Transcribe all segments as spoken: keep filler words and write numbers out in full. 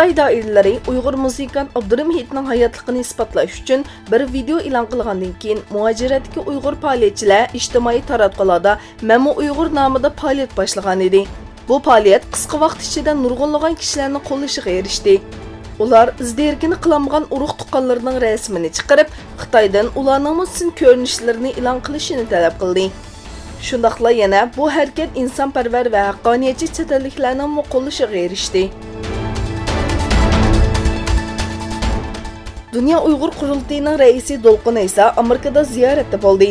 خىتاي دائىرىلىرى ئۇيغۇر مۇزىكانت ئابدۇرېھىم ھېيتنىڭ ھاياتلىقىنى ئىسپاتلاش ئۈچۈن بىر ۋىدېئو ئېلان قىلغاندىن كېيىن، مۇھاجىرەتتىكى ئۇيغۇر پائالىيەتچىلەر ئىجتىمائىي تاراتقۇلاردا مەنمۇ ئۇيغۇر نامىدا پائالىيەت باشلىغانىدى. بۇ پائالىيەت قىسقا ۋاقىت ئىچىدە نۇرغۇنلىغان كىشىلەرنىڭ قوللىشىغا ئېرىشتى. ئۇلار ئىز دېرىكىنى قىلالمىغان ئۇرۇق-تۇغقانلىرىنىڭ رەسىمىنى چىقىرىپ، خىتايدىن ئۇلارنىڭمۇ سىن كۆرۈنۈشلىرىنى ئېلان قىلىشىنى تەلەپ قىلدى. شۇنداقلا يەنە بۇ ھەرىكەت ئىنسانپەرۋەر ۋە ھەققانىيەتچى چەت ئەللىكلەرنىڭمۇ قوللىشىغا ئېرىشتى. دۇنيا ئۇيغۇر قۇرۇلتىيىنىڭ رەئىسى دولقۇن ئەيسا ئامېرىكىدا زىيارەتتە بولدى.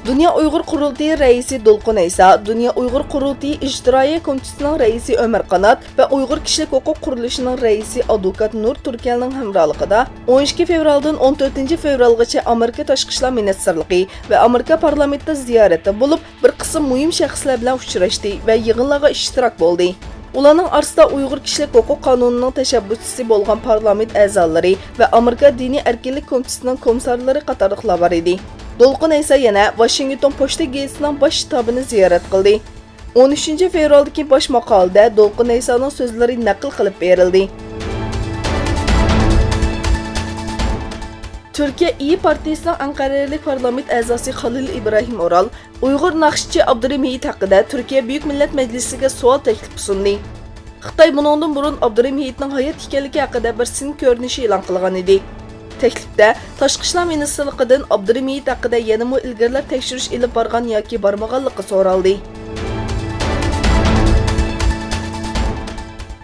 دۇنيا ئۇيغۇر قۇرۇلتىيى رەئىسى دولقۇن ئەيسا دۇنيا ئۇيغۇر قۇرۇلتىيى ئىجتىمائىي كومىتېتىنىڭ رەئىسى ئۆمەر قانات ۋە ئۇيغۇر كىشىلىك ھوقۇق قۇرۇلۇشىنىڭ رەئىسى ئادۋوكات نۇر تۈركەلنىڭ ھەمراھلىقىدا ئون ئىككى فېۋرالدىن ئون تۆتىنچى فېۋرالغىچە ئامېرىكا تاشقى ئىشلار مىنىستىرلىقى ۋە ئامېرىكا پارلامېنتىدا زىيارەتتە بولۇپ، بىر قىسىم مۇھىم شەخسلەر بىلەن ئۇچراشتى ۋە يىغىنلارغا ئىشتىراك بولدى. ئۇلارنىڭ ئارىسىدا ئۇيغۇر كىشىلىك ھوقۇق قانۇنىنىڭ تەشەببۇسچىسى بولغان پارلامېنت ئەزالىرى ۋە ئامېرىكا دىنىي ئەركىنلىك كومىتېتىنىڭ كومىسسارلىرى قاتارلىقلار بار ئىدى. دولقۇن ئەيسا يەنە ۋاشىنگتون پوچتا گېزىتىنىڭ باش شتابىنى زىيارەت قىلدى. ئون ئۈچىنچى فېۋرالدىكى باش ماقالىدە دولقۇن ئەيسانىڭ سۆزلىرى نەقىل قىلىپ بېرىلدى. تۈركىيە ئىيى پارتىيىسىنىڭ ئەنقەرەلىك پارلامېنت ئەزاسى خالىل ئىبراھىم ئورال ئۇيغۇر ناخشىچى ئابدۇرېھىم ھېيت ھەققىدە تۈركىيە بۈيۈك مىللەت مەجلىسىگە سوئال تەكلىپى سۇندى. خىتاي بۇنىڭدىن بۇرۇن ئابدۇرېھىم ھېيتنىڭ ھايات ئىكەنلىكى ھەققىدە بىر سىن كۆرۈنۈشى ئېلان قىلغان ئىدى. تەكلىپتە تاشقى ئىشلار مىنىستىرلىقىدىن ئابدۇرېھىم ھېيت ھەققىدە يەنىمۇ ئىلگىرىلەپ تەكشۈرۈش ئېلىپ بارغان ياكى بارمىغانلىقى سورالدى.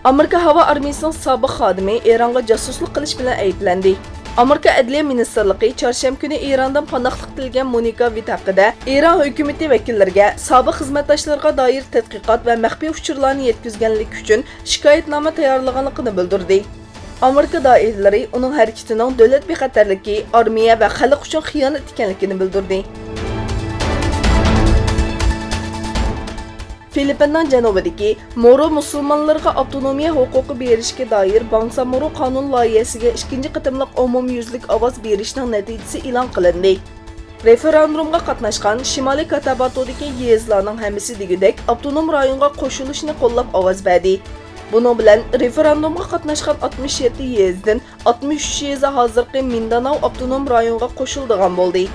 ئامېرىكا ھاۋا ئارمىيىسىنىڭ سابىق خادىمى ئىرانغا جاسۇسلۇق قىلىش بىلەن ئەيىبلەندى. ئامېرىكا ئەدلىيە مىنىستىرلىقى چارشەنبە كۈنى ئىراندىن پاناھلىق تىلىگەن مونىكا ۋىت ھەققىدە ئىران ھۆكۈمىتى ۋەكىللىرىگە سابىق خىزمەتداشلىرىغا دائىر تەتقىقات ۋە مەخپىي ئۇچۇرلارنى يەتكۈزگەنلىكى ئۈچۈن شىكايەتنامە تەييارلىغانلىقىنى بىلدۈردى. ئامېرىكا دائىرىلىرى ئۇنىڭ ھەرىكىتىنىڭ دۆلەت بىخەتەرلىكى، ئارمىيە ۋە خەلق ئۈچۈن خىيانەت ئىكەنلىكىنى بىلدۈردى. فىلىپپىننىڭ جەنۇبىدىكى مورو مۇسۇلمانلىرىغا ئاپتونومىيە ھوقۇقى بېرىشكە دائىر بانگسامورو قانۇن لايىھەسىگە ئىككىنچى قېتىملىق ئومۇميۈزلۈك ئاۋاز بېرىشنىڭ نەتىجىسى ئېلان قىلىندى. رېفېراندۇمغا قاتناشقان شىمالىي كاتاباتودىكى يېزىلارنىڭ ھەممىسى دېگۈدەك ئاپتونوم رايونغا قوشۇلۇشنى قوللاپ ئاۋاز بەردى. بۇنىڭ بىلەن رېفېراندۇمغا قاتناشقان ئاتمىش يەتتە يېزىدىن ئاتمىش ئۈچ يېزا ھازىرقى مىنداناۋ ئاپتونوم رايونغا قوشۇلىدىغان بولدى.